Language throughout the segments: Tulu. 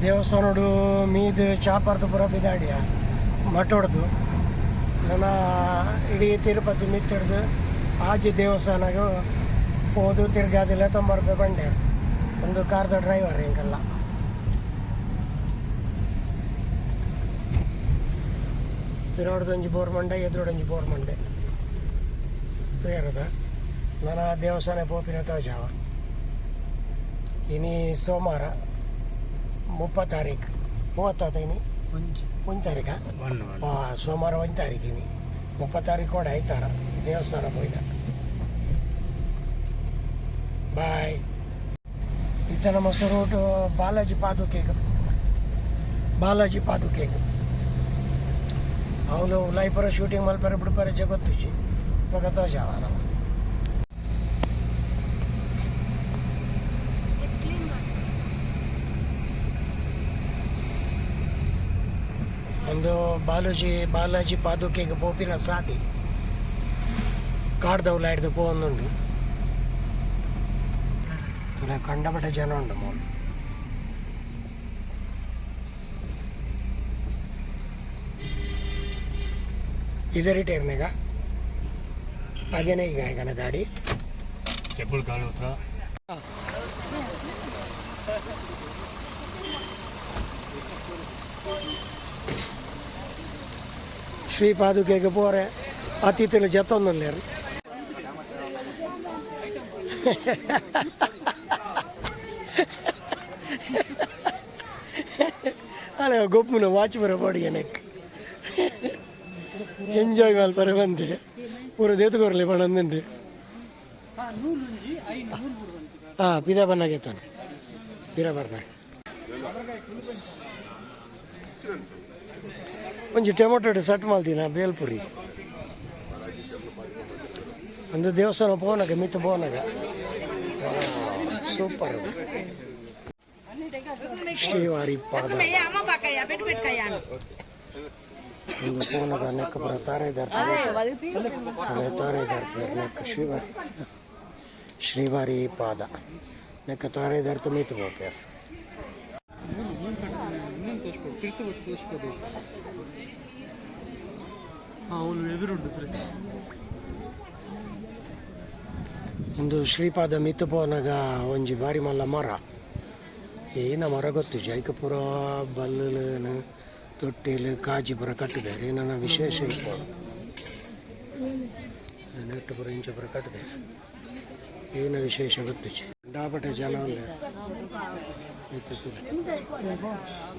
ದೇವಸ್ಥಾನಡು ಮೀದು ಚಾಪರ್ದು ಪೂರ ಬಿದಾಡಿಯ ಮಠೊಡ್ದು ನನ್ನ ಇಡೀ ತಿರುಪತಿ ಮಿತ್ತಿಡ್ದು ಆಜಿ ದೇವಸ್ಥಾನಗೂ ಪೋದು ತಿರ್ಗಾದಿಲ್ಲ 90 ರೂಪಾಯಿ ಬಂಡೆ. ಒಂದು ಕಾರ್ದ ಡ್ರೈವರ್ ಎಂಕಲ್ಲ. ಪಿರೋಡ್ದೊಂಜಿ ಬೋರ್ ಮಂಡೆ, ಎದುರುಡೊಂಜಿ ಬೋರ್ ಮಂಡೆ ತೂಯರದ. ನನ್ನ ದೇವಸ್ಥಾನ ಪೋಪಿನ ತೋಜಾವ. ಇನಿ ಸೋಮವಾರ, 30 ತಾರೀಕು. 30 ಇನಿ? ಒಂದು ತಾರೀಕಾ? ಹಾಂ, ಸೋಮವಾರ 1 ತಾರೀಕು ಇನಿ. 30 ತಾರೀಕು ಕೂಡ ಐತಾರ ದೇವಸ್ಥಾನ ಪೋಯಿನ. ಬಾಯ್. ಇತ್ತ ನಮ್ಮ ರೂಟ್ ಬಾಲಾಜಿ ಪಾದುಕೆಗ್, ಬಾಲಾಜಿ ಪಾದುಕೆಗ್. ಅವನು ಉಲಾಯಿಪುರ ಶೂಟಿಂಗ್ ಮಲ್ಪರೆ ಬಿಡ್ಪರೆ ಗೊತ್ತುಜಿ, ಬೊಕ ತೋಜಾವ ನಮ್ಮ. ಒಂದು ಬಾಲೂಜಿ ಬಾಲಾಜಿ ಪಾದುಕೆಗ್ ಪೋಪಿನ ಸಾದಿ. ಕಾಡ್ದ ಉಲಾಯಿಡ್ದು ಪೋವೊಂದುಂಡು. ತುಲೆ ಕಂಡಪಟ್ಟೆ ಜನ ಉಂಡು ಮೂಲು. इधर ही ठहरने का, आगे नहीं जाएगा ना गाड़ी? चप्पल गाड़ी उतरा। ಶ್ರೀ ಪಾದುಕೆಗೆ ಪೋರೆ ಅತಿಥಿಲು ಜತ್ತೊಂದುಲ್ಲೆರ್. ಅಲ್ಲ, ಗೊಪ್ಪುನ ವಾಚ್ ಬರ ಬೋಡಿಗೆ ನೆಕ್ ಎಂಜಾಯ್ ಮಲ್ಪರೆ ಬಂದೆ. ಪೂರ ದೇತು ಕೊರ್ಲೆ ಪಣಂದುಂಡು. ಹಾಂ, ಪಿದ ಬನ್ನಾಗೆತ್ತಾನೆ ಪಿರ ಬರ್ನ. ಒಂಜಿ ಟೊಮೊಟೊ ಸಟ್ ಮಲ್ದಿನ ಬೇಲ್ಪುರಿ. ಒಂದು ದೇವಸ್ಥಾನ ಪೋನಗ ಮಿತ್ತು ಪೋನಗ. ಸೂಪರ್. ಶ್ರೀವಾರಿ ಪಾದ. ಒಂದು ಪೋನಗ ನೆಕ್ಕ ಪುರ ತಾರೆ ದರ್ಪೆ, ತಾರೆ ದರ್ಪೆ ನೆಕ್ಕ. ಶ್ರೀವಾರಿ, ಶ್ರೀವಾರಿ ಪಾದ ನೆಕ್ಕ ತಾರೆ ದರ್ತು ಮಿತ್ತು ಪೋಪೇರ್. ತಿರ್ತು ತೋರಿಸ್ಬೋದು. ಅವನು ಎದುರುಂಡು. ಒಂದು ಶ್ರೀಪಾದ ಮಿತ್ತು ಪೋನಗ ಒಂಜಿ ಬಾರಿ ಮಲ್ಲ ಮರ. ಏನ ಮರ ಗೊತ್ತುಜಿ. ಐಕ ಪೂರ ಬಲ್ಲು, ತೊಟ್ಟಿಲು, ಕಾಜಿ ಪೂರ ಕಟ್ಟಿದ್ದಾರೆ. ಏನಾನ ವಿಶೇಷ ಇರ್ಬೋದು. ನೆಟ್ಟು ಪೂರ ಇಂಚ ಪೂರ ಕಟ್ಟಿದ್ದಾರೆ. ಏನ ವಿಶೇಷ ಗೊತ್ತುಜಿ. ಡಾಬಟೆ ಜನ ಉಲ್ಲೆರ್. ಮಿತ್ತು ತೂಲೆ.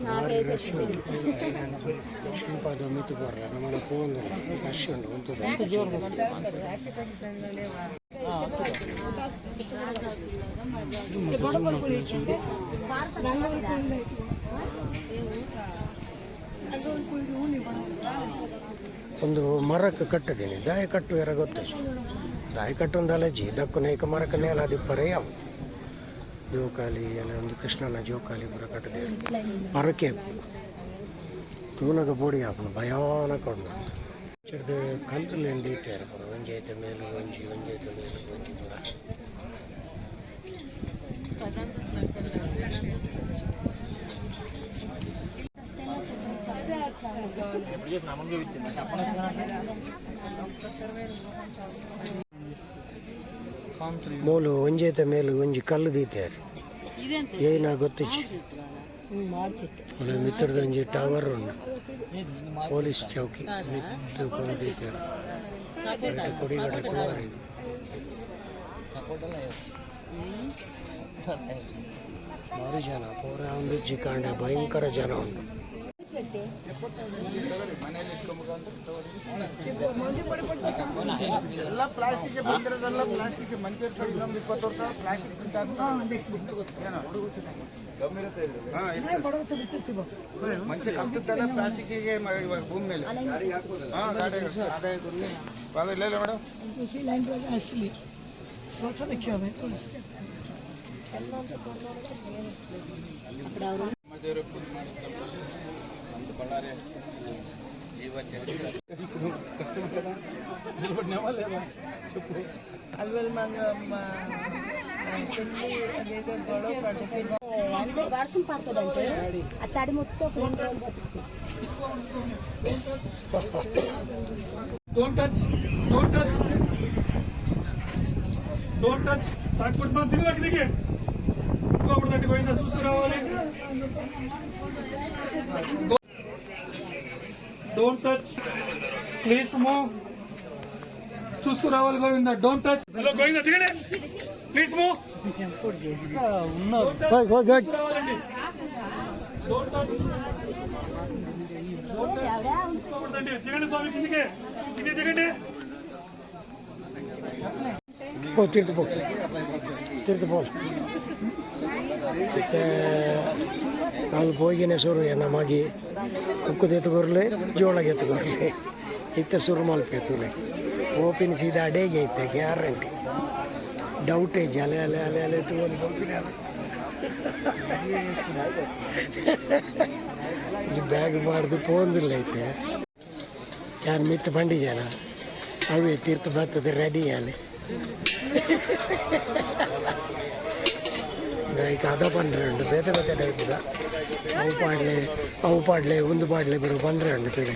ಬಾರಿ ರಶ್ ಉಂಟು. ಶ್ರೀಪಾದ ಮಿತ್ತು ಪೋರ ನಮನ ಪೋವೊಂದುಲ್ಲ. ರಶ್ ಉಂಟು ಉಂತುದು. ಒಂದು ಮರಕ್ಕೆ ಕಟ್ಟದೀನಿ. ದಾಯ ಕಟ್ಟುವೆರ ಗೊತ್ತುಜಿ. ದಾಯ ಕಟ್ಟೊಂದು ಅಲಜಿ ದಕ್ಕುನ ಏಕ ಮರಕ್ಕೆ ನೇಲ ದಿಪ್ಪರೆ ಯಾವ ಜೋಕಾಲಿ ಎಲ್ಲ. ಒಂದು ಕೃಷ್ಣನ ಜೋಕಾಲಿ ಪೂರ ಕಟ್ಟದೆ. ಪರಕೆ ತೂನಗ ಬೋಡಿ ಆಪುಂಡು. ಭಯಾನಕ ಉಂಡು. ಚಿಡ್ದು ಕಂತುಲು ದೀತೆರ್ ಪೂರ. ಒಂಜಿ ಐತ ಮೇಲ್ ಒಂಜಿ, ಒಂಜಿ ಐತ ಮೇಲ್ ಒಂಜಿ ಪೂರ. ಮೂಲು ಒಂಜೇತ ಮೇಲ್ ಒಂಜಿ ಕಲ್ಲು ದೀತೆರ್. ಏನ ಗೊತ್ತಿಜ್ಜಿ. ಮಿತ್ತುರ್ದು ಒಂಜಿ ಟವರ್ ಉಂಡು. ಪೊಲೀಸ್ ಚೌಕಿ ಮಿತ್ತು ಪೂರ ದೀತೆರ್. ಕೊಡಿಗಡೆ ಟವರ್ ಇದು. ಭಾರಿ ಜನ ಪೂರ. ಒಂದು ಕಾಂಡೆ ಭಯಂಕರ ಜನ ಉಂಟು. ಎಲ್ಲ ಪ್ಲಾಸ್ಟಿಕ್ ಬಂದಿರೋದೆಲ್ಲ ಪ್ಲಾಸ್ಟಿಕ್. ಮನುಷ್ಯರು ಇನ್ನೊಂದು 20 ವರ್ಷ ಪ್ಲಾಸ್ಟಿಕ್. ಮನುಷ್ಯ ಕಲ್ತಿದ್ದೆಲ್ಲ ಪ್ಲಾಸ್ಟಿಕ್ಕಿಗೆ ಇವಾಗ ಭೂಮಿ ಮೇಲೆ. ಹಾಂ, ಗಾಡಿ ಇಲ್ಲ ಇಲ್ಲ ಮೇಡಮ್. కష్టం కదా, నిలబడినావా లేదా చెప్పు. అల్వల్ మంగమ్మ పెళ్ళి అదేదో గొడవ పడ్డ. వర్షం పడుతుందంటే ఆ తడి మొత్తం ఒక రెండు రోజులు బతుకుతుంది. Don't touch, don't touch, don't touch. తాకుడు మనం దిగు దిగి ఇంకొకటి పోయిందా చూస్తూ రావాలి. Don't touch, please move. చూస్తూ రావాలి Govinda. Don't touch. Hello Govinda, దిగండి. Please move. రావాలండి. Don't touch. ఇంకొకటి దిగండి స్వామి, కిందికి కిందికి దిగండి. పో, తీర్థ పో, తీర్థ పో. ಮತ್ತೆ ಅಲ್ಲಿ ಪೋಗಿನೇ ಶುರು ನಮಗೆ ಉಕ್ಕುದ ಎತ್ತುಕೊರ್ಲೆ, ಜೋಳಗೆ ಎತ್ತುಕೊರ್ಲೆ, ಇತ್ತ ಶುರು ಮಲ್ಪೆತ್ತುಲೆ ಓಪಿನ ಸೀದಾ ಅಡೇಗೆ ಐತೆ, ಗ್ಯಾರಂಟಿ. Doubt IG. ಅಲೆ ಅಲೆ ಅಲೆ ಅಲೆ ತಗೊಂಡು ಪೋಪಿನ ಬ್ಯಾಗ್ ಮಾಡ್ದು ಪೋಂದಿಲ್ಲ ಐತೆ. ಯಾರು ಮಿತ್ತು ಬಂಡಿಜನ ಅವೇ ತೀರ್ಥ ಬರ್ತದೆ, ರೆಡಿ ಅಲ್ಲಿ. ಲೈಕ್ ಅದ ಪಂಡ್ರೆ ಉಂಡು, ಬೇತೆ ಬೇತೆ ಟೈಪ್ದ. ಅವು ಪಾಡ್ಲೆ, ಅವು ಪಾಡ್ಲೆ, ಒಂದು ಪಾಡ್ಲೆ ಬಿಡು ಪಂಡ್ರೆ ಉಂಡು. ಪಿಡೆ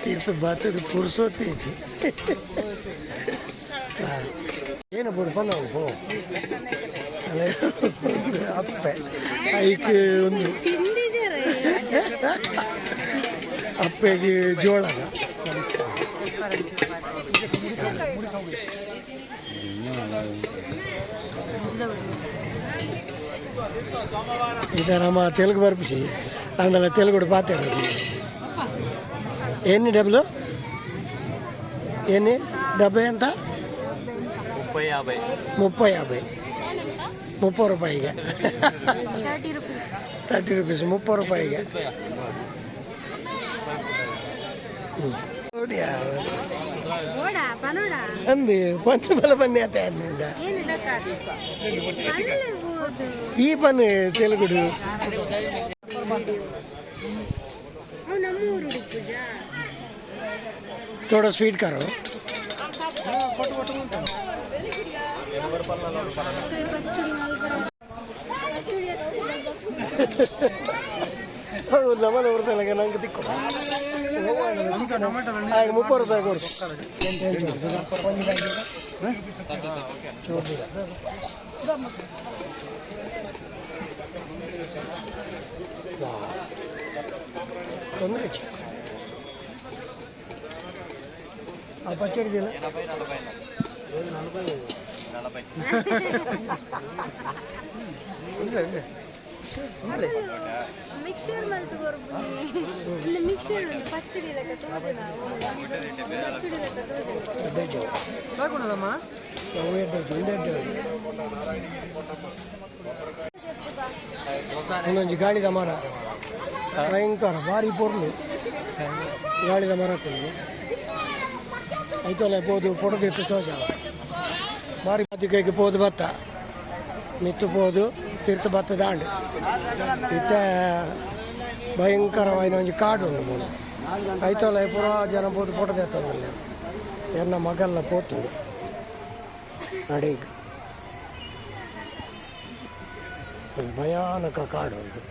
ತೀರ್ಥ ಬರ್ತದೆ, ಪುರ್ಸೊತ್ತೈತಿ. ಏನು ಬಿಡು ಪನ್ನವು ಪೋ. ಅಲೆ ಅಪ್ಪೆ ಐಕ್ ಒಂದು ಅಪ್ಪೆಗೆ ಜೋಳದ. ಈ ನಮ್ಮ ತೆಲುಗು ಬರ್ಪಿಸಿ ಅಂಡಲ ತೆಲುಗುಡು ಪಾತೆ. ఎన్ని డబ్బులు? ఎన్ని? డెబ్బై ఎంత? 30 50. 30 50, 30 ರೂಪಾಯಿಗೆ. 30 రూపీస్. 30 ರುಪೀಸ್, 30 ರೂಪಾಯಿಗೆ. ఓడా పనుడా? ಅಂದು ಪಂಚ ಬಲ ಬನ್ನಿ ಅತ್ತೆ ಅಂದ. ఈ పని తెలుగుడు. నమ్మూరు పూజ. थोड़ा स्वीट करो. ನಮ್ಮನೆ ಬರ್ತಾನೆ ನಂಗೆ ದಿಕ್ಕು. ಆಗ 30 ರೂಪಾಯಿ ಕೊಡು. ತೊಂದರೆ ఆ పచ్చడి తిన. ಮಿಕ್ಸರ್ ಮಲ್ತು ಕೊರ್ಪುನಿ. ಮಿಕ್ಸರ್ ಉಂಟು, ಪಚ್ಚಡಿ ಲೆಕ್ಕ ತೋಜುನ, ಪಚ್ಚಡಿ ಲೆಕ್ಕ ತೋಜುನ. ಎಡ್ಡೆ. ಅವು ಎಡ್ಡೆ, ಒಂದು ಎಡ್ಡೆ. ಒಂದೊಂಜಿ ಗಾಳಿದ ಮರ, ಭಯಂಕರ ಭಾರಿ ಪೊರ್ಲು ಗಾಳಿದ ಮರ. ಐತೋಲೆ ಪೋದು ಫೋಟೋ ದಿತ್ತು ತೋಜ. ಭಾರಿ ಬದಿಕೈಗೆ ಪೋದು ಬತ್ತ, ಮಿತ್ತು ಪೋದು ತೀರ್ಥ ಬತ್ತ ದಾಂಡು. ಇತ್ತ ಭಯಂಕರವಾಯಿನ ಒಂಜಿ ಕಾಡು ಉಂಡು ಮೂಲು. ಐತೋಲೆ ಪೂರ ಜನ ಪೋದು ಫೋಟೋ ದೇತ್ತೊಂದುಲ್ಲೆರ್. ಎನ್ನ ಮಗಲ್ಲ ಪೋತುಂಡು ಅಡೆಗ್. ಭಯಾನಕ ಕಾಡು ಉಂಟು.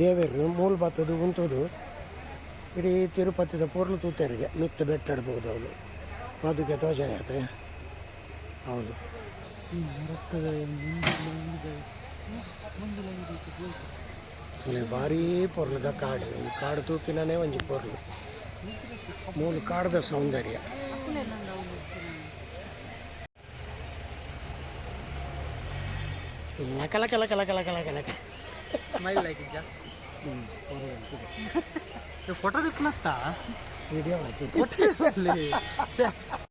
ದೇವೆರ್ ಮೂಲು ಬತ್ತದು ಉಂತುದು ಇಡೀ ತಿರುಪತಿದ ಪೊರ್ಲು ತೂತೆರಿಗೆ ಮಿತ್ತು ಬೆಟ್ಟಾಡ್ಬೋದು. ಅವನು ಪಾದುಕೆ ತೋಜಾಯತೆ ಹೌದು. ತೂಲೆ, ಭಾರೀ ಪೊರ್ಲುದ ಕಾಡು. ಈ ಕಾಡು ತೂಪಿನನೇ ಒಂಜಿ ಪೊರ್ಲು ಮೂಲು, ಕಾಡ್ದ ಸೌಂದರ್ಯ. ಲಕ ಲಕ ಲಕ ಲಕ ಲಕ ಲಕ ಲಕ. ಸ್ಮೈಲ್ ಲೈಕ್ ಇದ್ಯಾ? ಫೋಟೋ ದಿಪ್ಪನತ್ತಾ? ವಿಡಿಯೋ ಮಾಡ್ತೀನಿ. ಫೋಟೋ.